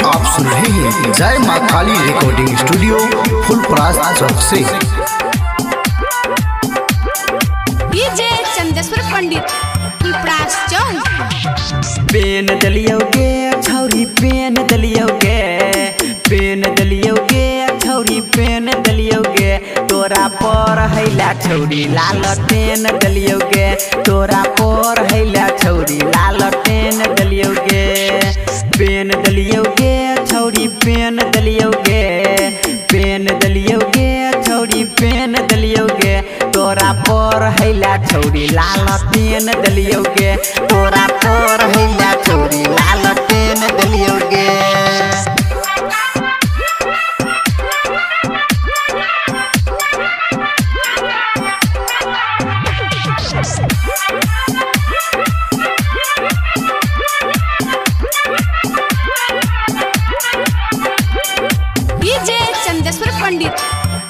आप सुन रहे हैं जय माँ काली रिकॉर्डिंग स्टूडियो फुलपरास चौक से। डीजे चंदेश्वर पंडित, फुलपरास चौक। पेन दलियो गे छौरी, पेन दलियो गे, पेन दलियो गे छौरी, पेन दलियो गे, तोरा पर हैला छौरी लाल टेन दलियो गे, तोरा पर हैला छौरी लाल टेन दलियो गे, पेन दलियो गे छौरी, पेन दलियो गे, पेन दलियो गे छौरी, पेन दलियो गे, तोरा पर हैला छौरी लाल टेन दलियो गे, तोरा पर हैला छौरी लाल टेन दलियो गे। डीजे चंदेश्वर पंडित,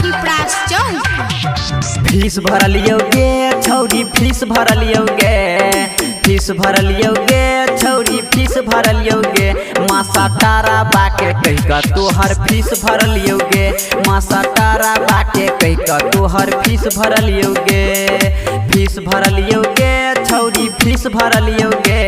फुलपरास चौक। फीस भरलियो गे छौरी, फीस भरलियो गे, फीस भरलियो गे छौरी, फीस भरलियो गे, मासा तारा बाके कहि कऽ तोहर फीस भरलियो गे, मासा तारा बाके कहि कऽ तोहर फीस भरलियो गे, फीस भरलियो गे छौरी, फीस भरलियो गे,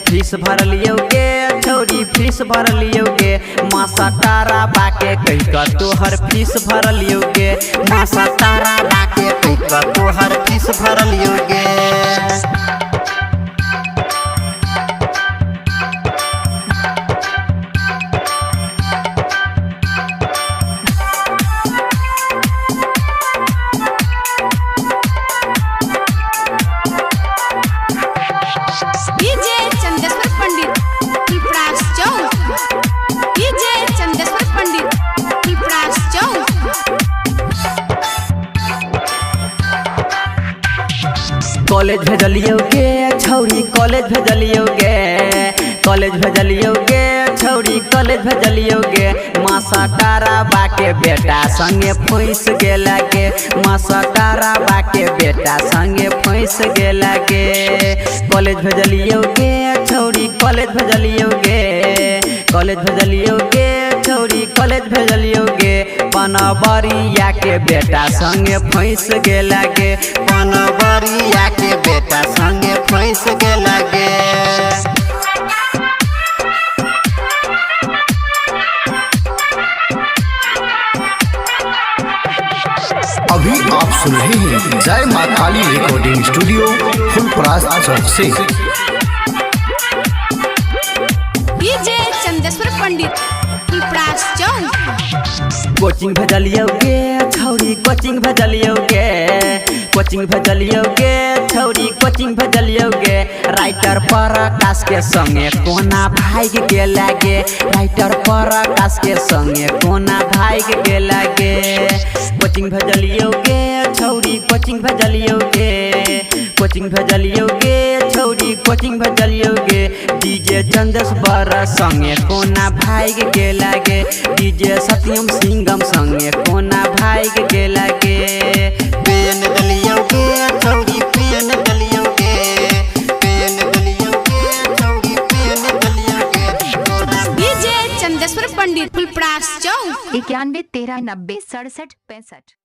फीस भरलियो गे छौरी, फीस भरलियो गे, मासा तारा बाके कहि कऽ तोहर फीस भरलियो गे, मासा तारा बाके कहि कऽ तोहर फीस भरलियो गे। डीजे चंदेश्वर पंडित, फुलपरास चौक। डीजे चंदेश्वर पंडित, फुलपरास चौक। कॉलेज भेजलियो गे छौरी, कॉलेज भेजलियो गे, कॉलेज भेजलियो गे छौरी, कॉलेज भेजलियो गे, मासा तारा बाके बेटा संगे फंस गेला गे, मासा तारा बाके बेटा संगे फंस गेला गे, कॉलेज भेजलियो गे छौरी, कॉलेज भेजलियो गे, कॉलेज भेजलियो गे छौरी, कॉलेज भेजलियो गे, पनवरिया के बेटा संगे फंस गेला गे, पनवरिया के बेटा संगे फंस गेला गे। अभी आप सुन रहे हैं जय माँ काली रिकॉर्डिंग स्टूडियो फुलपरास चौक से। डीजे चंदेश्वर पंडित, फुलपरास चौक। कोचिंग भेजलियो गे छौरी, कोचिंग भेजलियो गे, कोचिंग भेजलियो गे छौरी, कोचिंग भेजलियो गे, राइटर प्रकाश के संगे कोना भागि गेला गे, राइटर प्रकाश के संगे कोना भागि गेला गे, कोचिंग भेजलियो गे छौरी, कोचिंग भेजलियो गे, कोचिंग भेजलियो गे छौरी, कोचिंग भेजलियो गे, डीजे चंदेश्वर संगे कोना भागि गेला गे, डीजे सत्यम सिंगम संगे कोना भागि गेला गे, पेन दलियो गे छौरी, पेन दलियो गे, पेन दलियो गे छौरी, पेन दलियो गे। डीजे चंदेश्वर पंडित, फुलपरास चौक। 91 13 90 67 65।